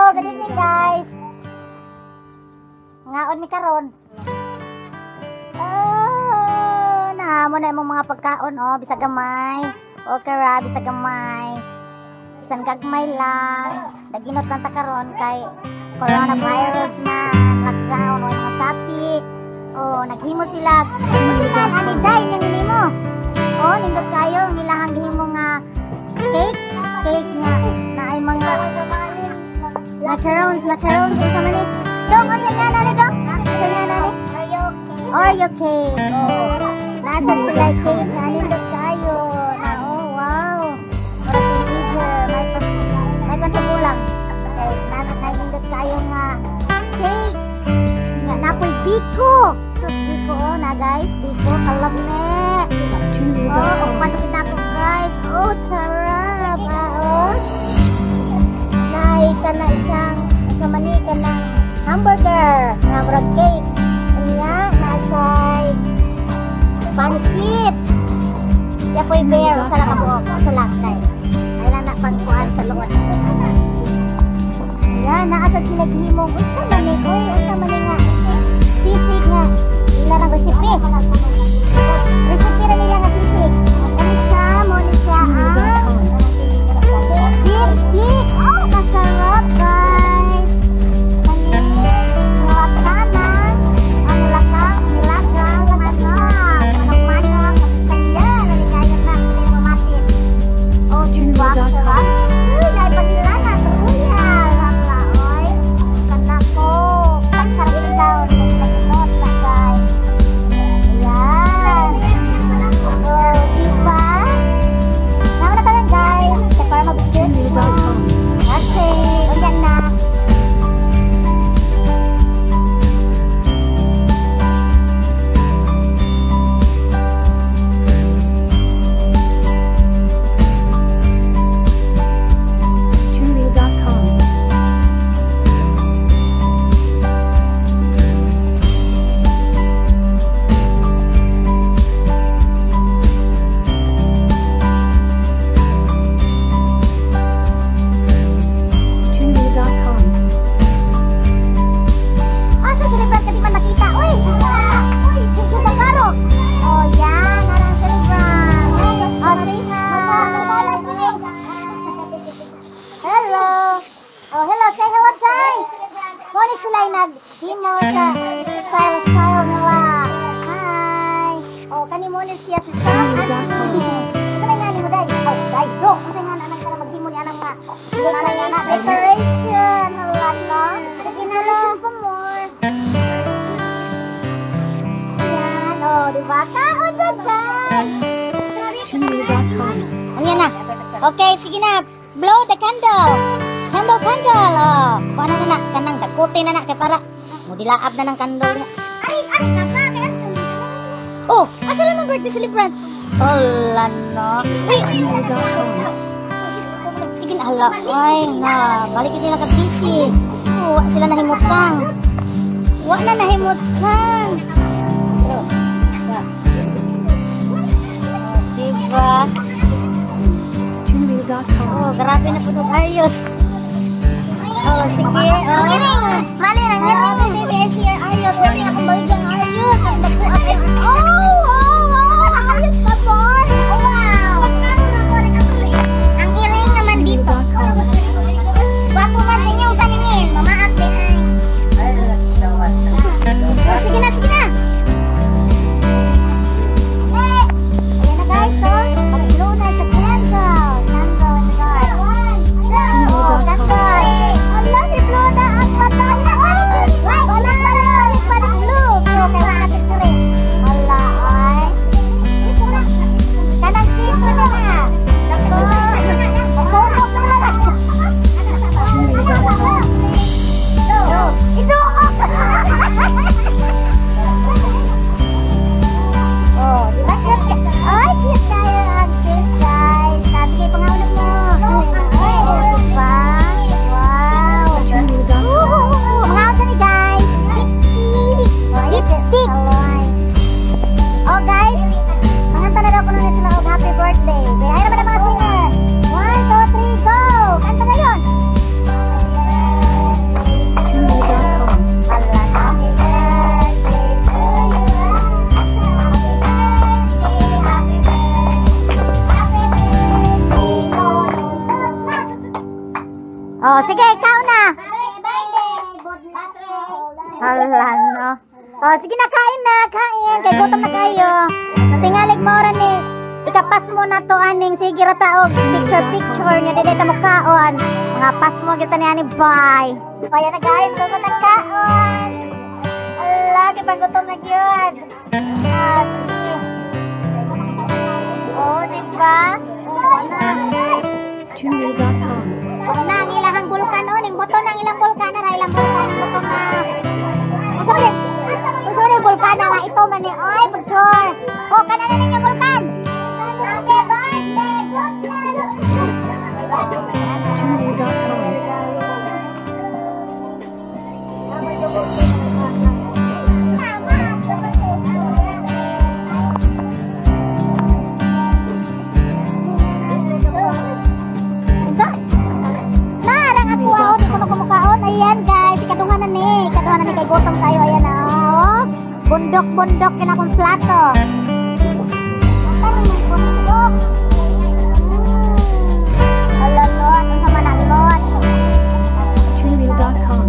Hello, good evening, guys. Ngaon mi karon. Oh, naa mo na imong mga pagkaon oh, bisag gamay. Okay ra, bisag gamay. Bisan gagmay lang. Daginot lang ta karon kay coronavirus na, lockdown, o mga sapi. Oh, naghimo sila. Sila ani day ning nimo. Oh, nindot kayo ang ilahang gihimo nga cake, cake nga na ay mga macarons, macarons unsa man ni? Dong, unsa nga nani dong? Unsa nga nani? Oreo cake. Oh. Nasa sila cake na nindot kayo. Na oh, wow. Mura teenager, may pantugulang. Kay nasa na nindot kayo nga cake. Nga napoy biko. Sus, biko oh, na guys, biko kalame. Oh, upan na ko guys. Oh, sarap. Ah, oh. Nay kana siyang sa mani kanang hamburger nga murag cake. Unya naasay pansit. Yapoy bear usa lang ka buok, usa lang kay. Ay lang na pagkuan sa luod. Ayan, naa sad sila gihimong usa man ni, oy, usa man ni nga sisig nga ila ng recipe. Recipe na nila nga sisig. Ano siya, mo ni siya ang beef stick. Oh, kasarap guys. Kani, lakana, ang lakang, nilagang manok. Manok-manok, saya, nalikayan na, hindi mamatin. Oh, diba, sarap? Uy, naipagila na, tuya. Hala, oy. Kana ko. Pagsarap daw, nagpagunot na guys. Ayan. Oh, diba? Naman na tayo guys. Sa para mabigyan. Okay, uyan na. Tunreal.com. Tunreal.com. Asa celebrant ka di man makita? Uy! Uy! Yung karo! Oh, yan. Narang celebrant. Oh, say hi. Hello. Oh, hello. Say hello, Tay. Mo ni sila yung naghimo sa style nila. Hi. Oh, kani mo ni siya si Sam Anthony. Ito may ngani mo, Day. Oh, Day. Dong. Kasi nga nanang ka na maghimo ni anang nga. Nanang nga na. Decoration. Hala, no? Decoration pa more. Yan, oh, di ba? Kaon na, guys! Tunreal.com. Ano na? Okay, sige na. Blow the candle. Candle, candle. Oh, kuha na na na. Kanang dakote na na. Kay para mudilaab na ng candle niya. Oh, asa naman birthday celebrant? Hola, no. Uy, Tunreal.com. sige na, hala. Ay, na. Balik nila ka busy. Oh, wa sila nahimutang. Wa na nahimutang. Oh, diba? Tunreal.com. Oh, grabe na po itong Arius. Oh, sige. Oh. Mali na nga. Baby, I see your Arius. Mali akong baligyang Arius. Ang dagko kayo. Oh, oh, oh. Arius pa more. Wow. Ang iring naman dito. Wapo man inyong paningin. Mamaak di ay. Oh, sige na, sige na. Ayan na guys, oh. Pag-blow na sa candle. Candle in the dark. Oh, candle. Ala, ni-blow na ang mata. Balik, balik, balik, balik, blue. Pero kailangan picture eh. Ala, Oh, sige, ikaw na. Hala, no. Oh, sige na, kain na, kain. Kay gutom na kayo. Tingalig mo ra ni. Ikapas mo na to aning sige ra ta og picture picture nya dili ta mo kaon. Mga pas mo kita ni ani, bye. O yan na guys, sugod na kaon. Ala, kay panggutom na gyud. Ah, sige. Oh, di ba? Oh, na. Tunewheel.com. Na ang ilahang bulkan oh, ning buto ng ilang bulkan na ilang bulkan buto nga. Usa rin. Usa rin bulkan na nga ito man ni oy picture. Oh, kana na ninyo bulkan. Happy birthday, good. Tunewheel.com. Unsa? Narang ako oh, di ko makumukaon. Ayan guys, ikaduha na ni. Ikaduha na ni kay gutom kayo. Ayan na oh. Bundok-bundok kina akong plato. Parang may bundok. Ala lot, unsa man ang lot. Tunewheel.com.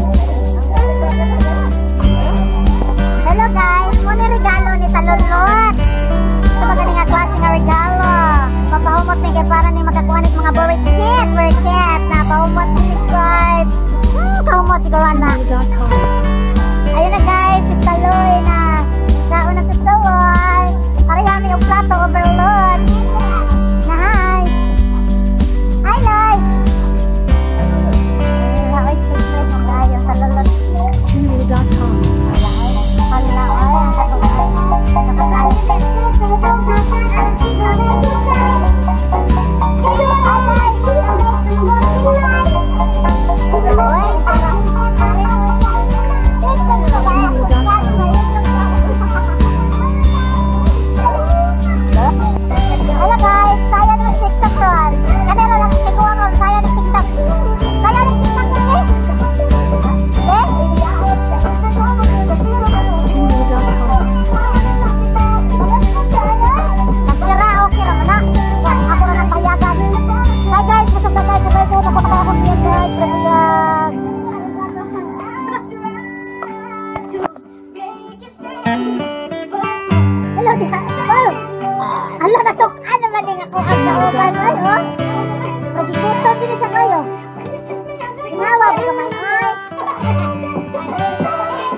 Hello guys, mo ni regalo ni Talulot. Sa mga nga klase nga regalo. Papahumot ni kay para ni makakuha ni mga burikit, burikit. Na pahumot ni guys. Kahumot siguro na. Tunewheel.com. Ayun na guys, si Taloy na. Kaon na si Taloy. Pareha mi og plato overload. Na hi. Hi, Loy. Ay, secret mo kayo Talulot. Tunewheel.com. Hala, ay, ang Hello guys, saya naman TikTok ron. Kanelo lang tiguan ron, saya ni TikTok. Saya ni TikTok eh. Eh? Tunewheel.com. Nagtira, okay lang na. Ako na napayagan. Hi guys, busog na kayo guys. Ako na kayo akong biyag guys. Biyag. Hello, diha. Oh. Ala, natuk-an naman din ako ang nauban. Ay, oh. Magigutom din siya kayo. Ginawa mo kamay. Ay.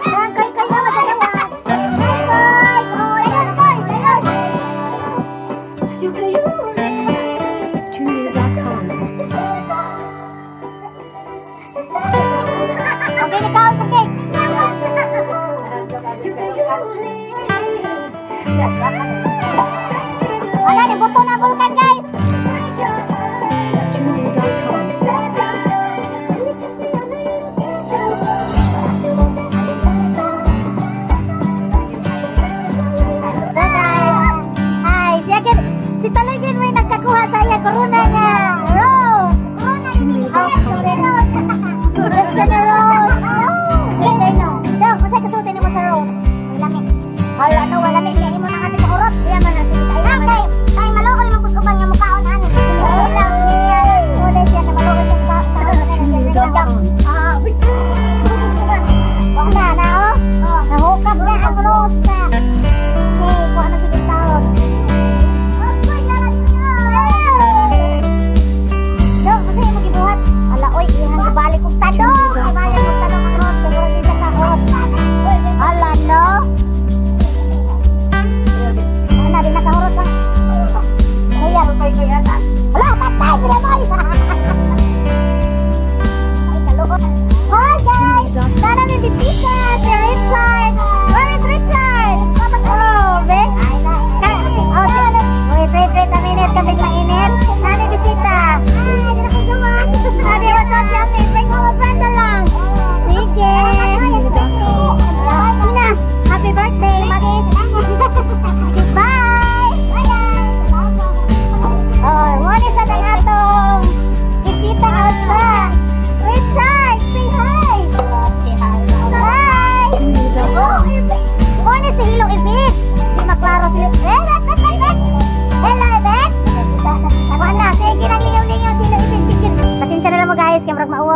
Ang kay kay na masaya. Hi, koy. Koy, koy, koy. Tunewheel.com. Okay, ikaw sa cake. Wala, ni buto na bulkan, guys. Tunewheel.com. Ito, guys. Hi, siya gid si Talagin may nagkakuha sa iya corona nga. Rose. Corona ni. Oh, sorry. Rose na rose. Oh, no. Dong, unsay kasulti nimo sa rose? Lami. Hala no, wala mi niya imo na kami sa urot. Diya man na sige tayo. Kay kay maluoy man pud uban nga mukaon ani. Wala niya. Wala siya na maluoy sa kaon na siya. Tunewheel.com. Ah, wala na oh. Nahukap na ang rose. Okay, kuha na sige taon. Do, kasi mo gibuhat. Ala oy, ihang ibalik og tanong. Ibalik og tanong ang rose kay murag di sa kaon. Ala no.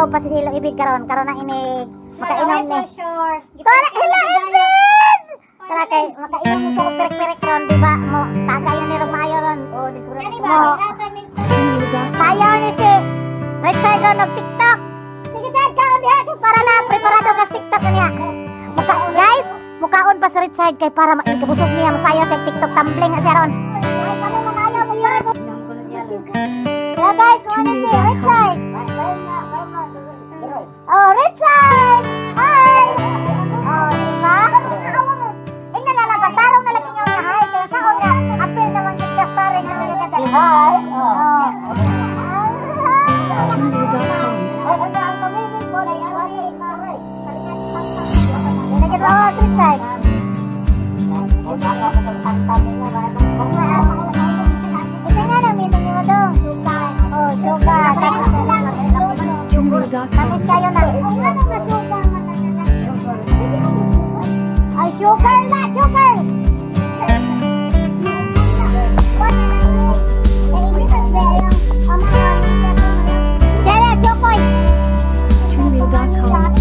Makainom pa si Hilo Ibig karon, karon na ini makainom ni. Sure. Tara, hello Ibig! Tara kay makainom mo sa perek-perek ron, di ba? Mo tagay na ni ron maayo ron. Oh, Mo Gmail.com. sayaw ni si Richard ron og TikTok. Sige Chad, kaon diha kay para na preparado ka sa TikTok niya. Muka guys, mukaon pa si Richard kay para maikabusog niya masayaw sa TikTok tumbling nga siya ron. Hello guys, mo ni si Richard. Oh, Richard! Hi! Oh, di ba? Ay, nalalaban. Tarong na lagi nga niya. Hi. Kaya sa nga, apil naman yung starring nga mga kadali. Hi! Oh. Gmail.com. Yan na Richard. Isa nga lang, minum ni mo dong. Oh, sugar. Gmail.com. Tamis kayo na. Ay, sugar na, sugar! Sela, sukoy! Gmail.com.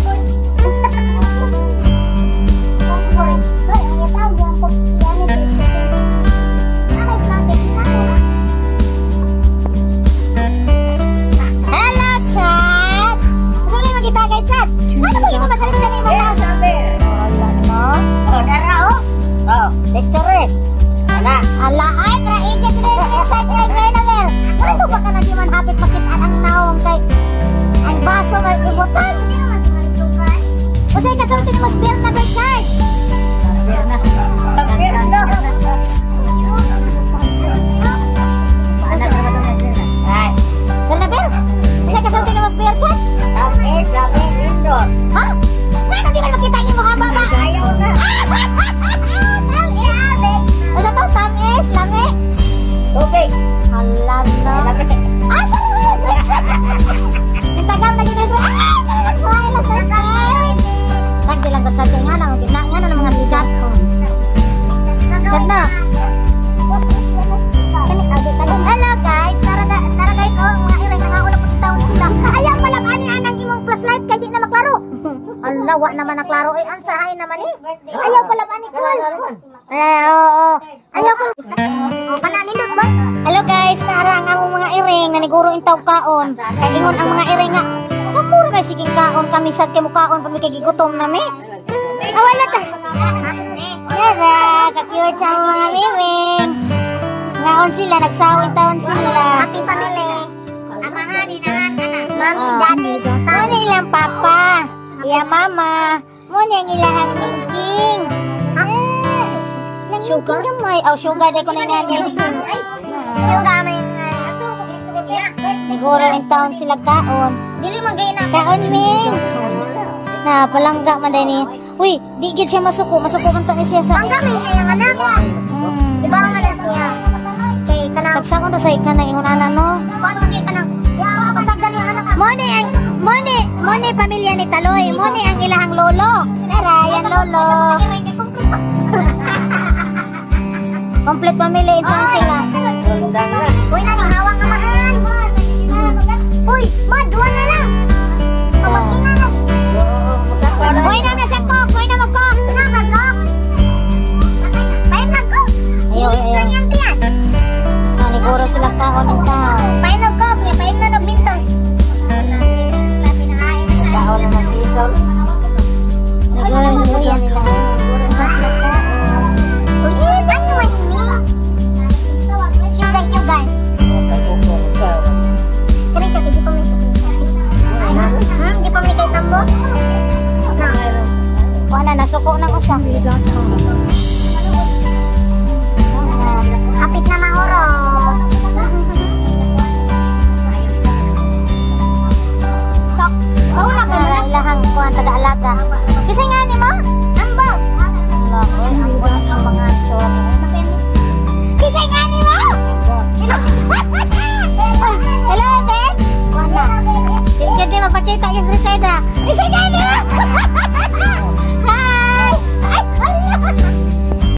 Hello, Chad! Gusto mo na magkita kay Chad? Ano ba yung masalit na nimo mouse? Wala mo. Oh, picture eh. Ana. Ala, ay, pra ikit ni Richard like Bernabel. Ano ba ka na di man hapit makitaan ang naong kay ang baso may ibutan? Kasi kasulti ni mas beer na Richard. Ay, Bernabel, kasi kasulti ni mas beer, Chad? tamis, lami, lindot. Ha? Nga di man makita ang imong haba ba? Ayaw na. Tamis! Ano to? Tamis? Lami? Tubig. Hala na. Ah, sa Ang tagam na yun sa... Ay! Talagang smile sa Richard! Tagdi lang sa nga na, nga nga na ng mga sikat. Sad na. Hello guys, tara na, tara guys, oh, mga iray nangauna po taon sila. Ayaw pala ani anang imong flashlight kay di na maklaro. Ala, wa naman naklaro eh, ansahay naman eh. Ayaw pala ani cool. Eh, oo. Ayaw pala. Oh, kana nindot ba? Hello guys, tara ang among mga iring naniguro in taw kaon. Kay ingon ang mga iring nga, kamura may siging kaon kami sad kay mukaon pa mi kay gigutom na mi. Ah, wala ta. Tara, ka-cute sa among mga miming. Ngaon sila, nagsawin taon sila. Happy family. Amahan, inahan, anak. Mami, Oh. daddy. Muna ilang papa, iya mama, muna ang ilahang mingking. Eh, ilang sugar? Gamay. Oh, sugar day ko na nga ni. Ay, sugar man nga. Ato, gusto ko niya. Niguro in town sila kaon. Dili man gay na. Kaon, Ming! Na, palangga man din ni. Uy, di gid siya masuko. Masuko man to ni siya sa. Ang gamay niya yung anak. Diba ang anak niya? Kay kanang Pagsangon ra sa ikan na ingon ana no. kuan man kay kanang. Ya, pasagdan ni anak. Mo ni ang mo ni pamilya ni Taloy. Mo ni ang ilahang lolo. Tara, yan lolo. Complete family ito sila. Uy, nang hawang amahan. Uy, ma, duwa na lang. Pamagkingan. Hoy na na siya kok, hoy na magkok. Pinakagok. Paim na kok. Ayaw, Ilis na ayaw. iyang tiyan. Oh, niguro sila kaon ng tao. Paim na kok, niya paim na nagmintos. Kaon na ng isol. Niguro nila nila. Niguro na sila kaon. Uy, ano man ni? Sugar, sugar. Kani ka, di pa may sugar. Di pa may kay tambo? Wala na nasuko nang usa. Gmail.com. Kapit na mahurot. Sok. Oh, na ka Tara, ilahang kuan taga-alaga. Kasi nga ni mo? Ambog. Allah, oy, ang buwan ang mga tsura. Kasi nga ni mo? Hello, Ben? Wala. Di di magpakita yes, Richard ah. Kasi nga ni mo?